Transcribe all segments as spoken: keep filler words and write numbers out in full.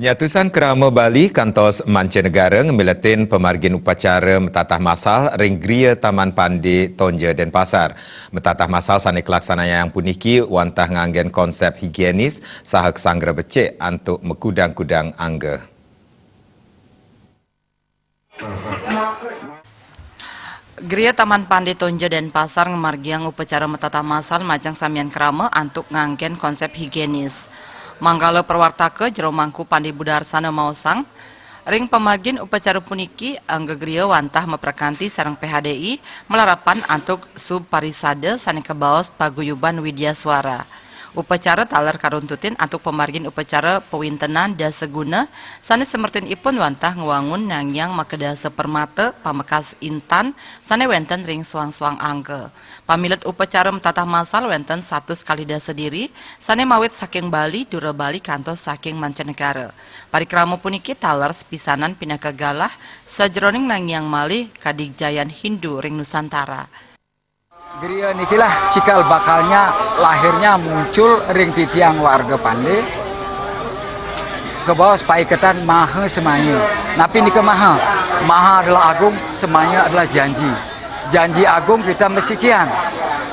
Nyatusan krama Bali kantos mancanegara ngamiletin pamargin upacara matatah masal ring Griya Taman Pande Tonja Denpasar. Matatah masal sane kalaksanayang puniki wantah nganggen konsep higienis saha kasanggra becik antuk makudang-kudang angga. Griya Taman Pande Tonja Denpasar ngamargiang upacara matatah masal majeng samian krama antuk nganggen konsep higienis. Manggala prawartaka Jero Mangku Pande Budarsana maosang, ring pamargin upacara puniki angga griya wantah maprakanti sareng P H D I malarapan antuk sub parisada sane kabaos Paguyuban Widya Swara. Upacara taler karuntutin antuk pamargin upacara pawintenan dasa guna sane semertinipun wantah ngwangun nangiang makadasa permata pamekas intan sane wenten ring soang-soang angga. Pamilet upacara matatah masal wenten satus kalih dasa diri sane mawit saking Bali, dura Bali kantos saking mancanegara. Parikrama puniki taler sepisanan pinaka galah sajeroning nangiang malih kadigjayan Hindu ring Nusantara. Griya nikilah cikal bakalnya lahirnya muncul ring titiang warga Pande. Kabaos paiketan maha semaya. Napi nika maha? Maha adalah agung, semaya adalah janji. Janji agung kita mesikian.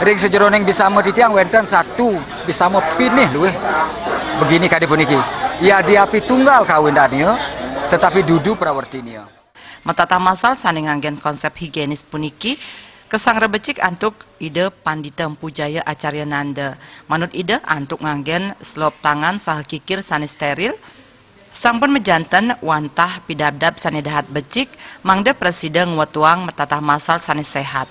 Ring sajeroning bisama titiang wenten satu bisama pinih luih. Begini kadi puniki. Yadiapi tunggal kawindania, tetapi dudu prawertinia. Matatah masal sane nganggen konsep higienis puniki kasanggra becik antuk Ida Pandita Empu Jaya Acarya Nanda. Manut Ida antuk nganggen selop tangan saha kikir sane steril, sampun majanten wantah pidabdab sane dahat becik mangda prasida ngwetuang matatah masal sane sehat.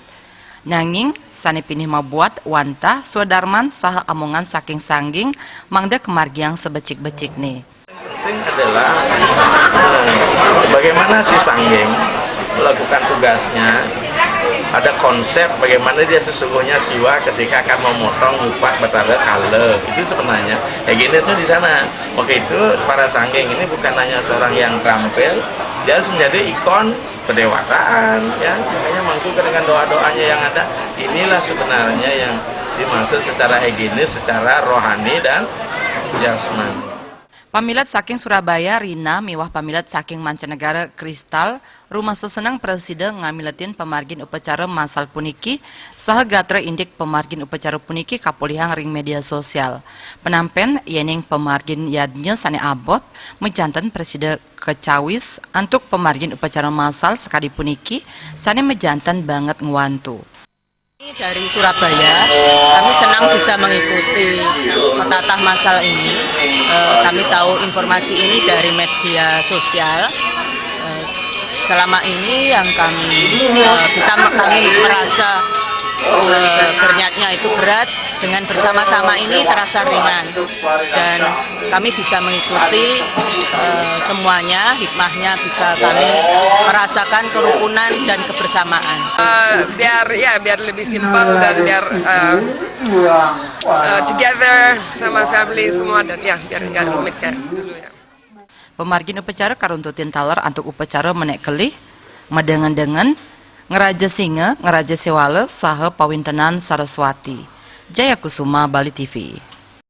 Nanging sane pinih mabuat wantah swadarman saha amongan saking sangging mangda kamargiang sabecik-becikne. Penting adalah eh, bagaimana si sangging melakukan tugasnya. Ada konsep bagaimana dia sesungguhnya siwa ketika akan memotong ngupat Batara Kala. Itu sebenarnya higienisnya di sana. Maka itu para sangging ini bukan hanya seorang yang terampil, dia harus menjadi ikon kedewataan, ya. Makanya Mangku dengan doa-doanya yang ada, inilah sebenarnya yang dimaksud secara higienis, secara rohani dan jasmani. Pamilet saking Surabaya, Rina, miwah pamilet saking mancanegara, Kristal, rumasa seneng prasida ngamiletin pamargin upacara masal puniki, saha gatra indik pamargin upacara puniki kapolihang ring media sosial. Penampen, yening pamargin yadnya sane abot, majanten prasida kacawis antuk pamargin upacara masal sakadi puniki, sane majanten banget ngwantu. Dari Surabaya, kami senang bisa mengikuti matatah masal ini. Eh, kami tahu informasi ini dari media sosial. Eh, selama ini yang kami eh, kita kami merasa eh, berniatnya itu berat, dengan bersama-sama ini terasa ringan dan kami bisa mengikuti eh, semuanya, hikmahnya bisa kami merasakan kerukunan dan kebersamaan. Eh, biar ya biar lebih simpel dan biar eh, eh, together sama family semua dan ya biar nggak rumit kayak dulu ya. Pamargin upacara karuntutin taler antuk upacara menek kelih, madengen-dengen, ngraja singa, ngraja sewala, saha pawintenan Saraswati. Jayakusuma, Bali T V.